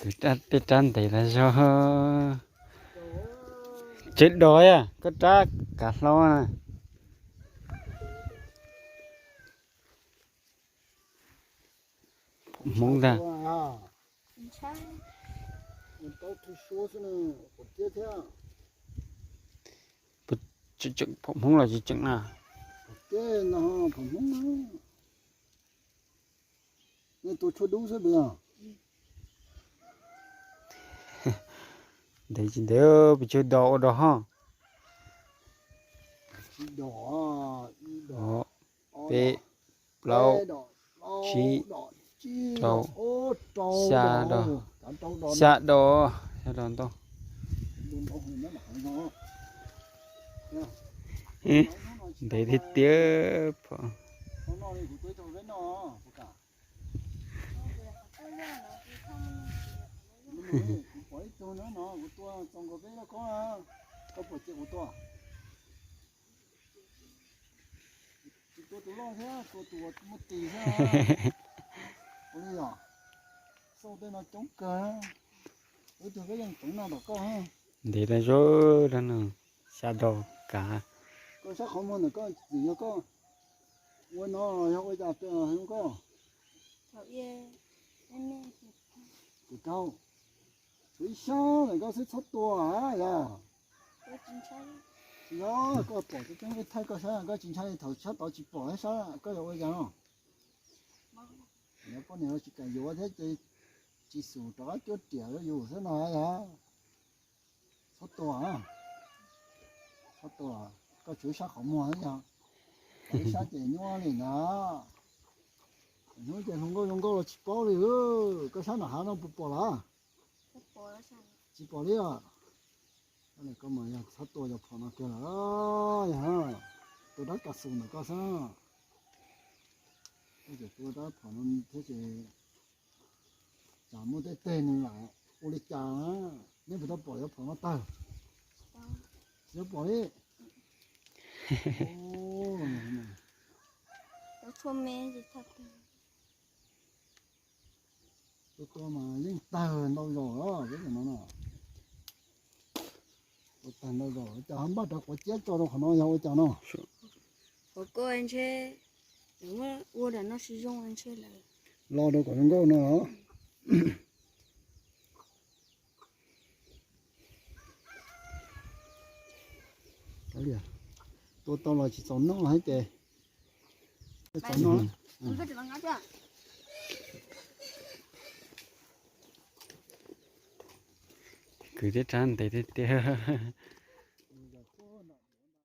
Kwv tej rab ntev tas zog. Tsev dos yog koj rab kav hlau na. Hmoob ntag. Tseem phom Hmoob los tsis tseem na? Nej tua tshuaj dub xwb pes. Ntev tsis ntev, pes tsawg dos ua dos ho. Peb, plaub, tsib, rau, xya dos, xya dos, xya dos ntau. Ntev tiag tiag. Kuv pom ib tug no no, kuv tua txaus nkaus peb lub kob, koj pom ces kuv tua. Tsis tua tus loj thiab, tua tus muaj tis thiab. Ua li yom, xauj tej no coob kawg. Ib tug koj yeej teev no tom koj. Ntev tas zog no, xya dos kav. Koj sab qhov muag ntawm koj txim yog koj ua no los yog ua cas zoo koj? Tus rau, tshuav ib sab ntawm koj xwb txhob tua yog. Yog koj pom coob coob ib thaij koj sab, koj tsis ntshai thaum sab tod tsis pom sab koj yuav ua cas no? Yog poj niam tsis kam yuav thiab ces tsis xum rov qab cuab riam rau yus xwb no yog. Txhob tua, txhob tua, koj tshuav ib sab qhov muag yog, ib sab ces nyuaj li ntag. Hnub ces hluas nkauj zoo nkauj los tsis paub li. Koj sab nram hav no puas pom lawm? Tsis pom li os. Koj mas yog txhob tua cov phom no kiag lawm, yog tua dab kas xus ntawm koj xwb. Koj tseem tua dab phom no thiab ces tsam muaj tej teg nws lam ua li cas na. Nej puas tau pom cov phom no tawg? Tsis tau pom li. Tua tua mas yeej tawg ntau zaus peb cov no no. Tua tawg ntau zaus, cas ho npaj rov quav ciab tso rau qhov no yog ua cas no? Qhov ko ntshe ua daim no tsis zoo ntshe lawm. Lo rau kom zoo nkauj no. Tua tau los tsis txaus noj thiab ces. Kwv tej rab ntev tiag tiag.